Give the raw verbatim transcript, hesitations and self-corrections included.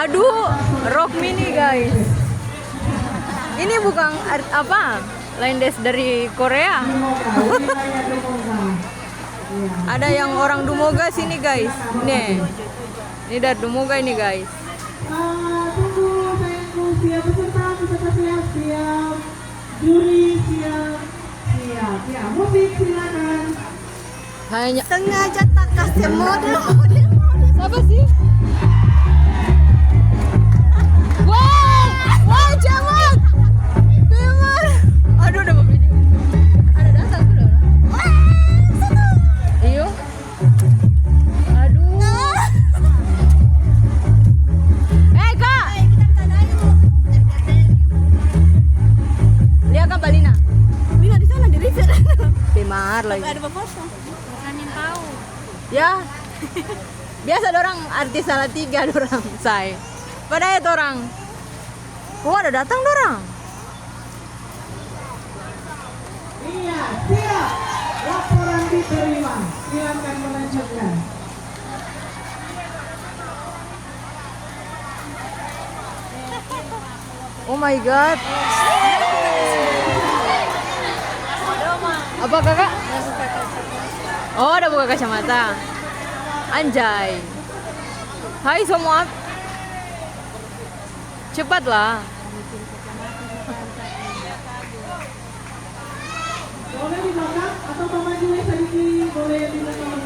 Aduh, Rock Mini, guys. Ini bukan art-, apa? Lain des dari Korea. Ada yang orang Dumoga sini, guys. Nih. Ini dari Dumoga ini, guys. Ah, tunggu, sayangku. Siap peserta, peserta siap, siap. Juri siap, siap. Ya, musik silakan. Hanya sengaja tak kasih model, model, model. Siapa sih? Wah, wah, jangan. Memang. Aduh, udah mau video. Ada datang tuh orang. Iyo. Aduh. Eh, Kak. Lihat kan Palina. Lina di sana di river. Pemar lagi. Ada apa? Bukan yang tahu. Ya. Biasa dorang artis Salatiga dorang, say. Pada ya dorang. Oh, ada datang dorang. Iya, siap. Laporan diterima. Silakan melanjutkan. Oh my God. Apa, Kakak? Oh, ada buka kacamata. Anjay. Hai semua. Cepatlah. Boleh di belakang atau maju sedikit, boleh di belakang.